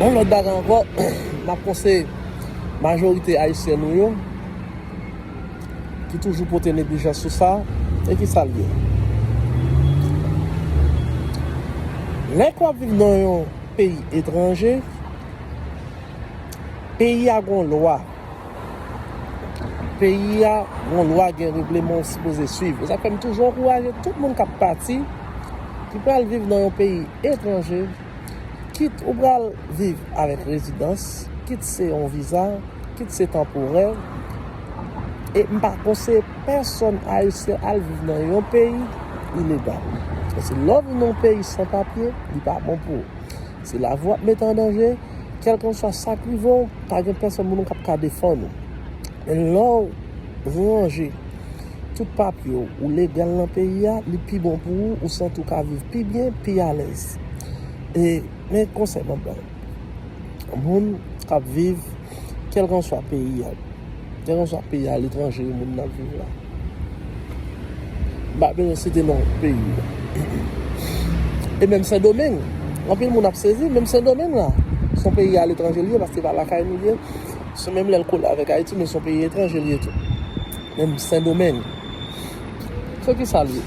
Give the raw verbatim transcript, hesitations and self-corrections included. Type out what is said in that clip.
Yon lòt bagay ankò, m ap konseye majorite ayisyen nou yo ki toujou pote neglijans sou sa, e ki sa l ye? Lè ke w ap viv nan yon peyi etranje, peyi a gon lwa. Peyi a gon lwa, gen regleman ou sipoze swiv. E sa fè m toujou ankouraje tout moun k ap pati, ki pral viv nan yon peyi etranje, kit ou pral viv avèk rezidans, kit se yon viza, kit se tanporè, e m pa konseye pèsonn ayisyen al viv nan yon peyi ilegal. Paske lè w vin nan yon peyi san papye, li pa bon pou ou. Se lavi w ap mete an danje, kèlkanswa sa k rive w, pa gen pèsonn moun k ap ka defann ou. Men lè w ranje tout papye w, ou legal nan peyi a, li pi bon pou ou, ou santi w ka viv pi byen, pi alèz. E, men konsèy m ap ba w. Moun k ap viv kèlkanswa peyi a, kèlkanswa peyi aletranje moun nan ap viv la. M pa bezwen site non peyi a. E menm Sendomeng, anpil moun ap sezi, menm Sendomeng la, se yon peyi aletranje li ye, paske se pa lakay nou li ye. Se menm lè l kole avèk Ayiti, men se yon peyi etranje li ye tou. Menm Sendomeng. Se ki sa l ye?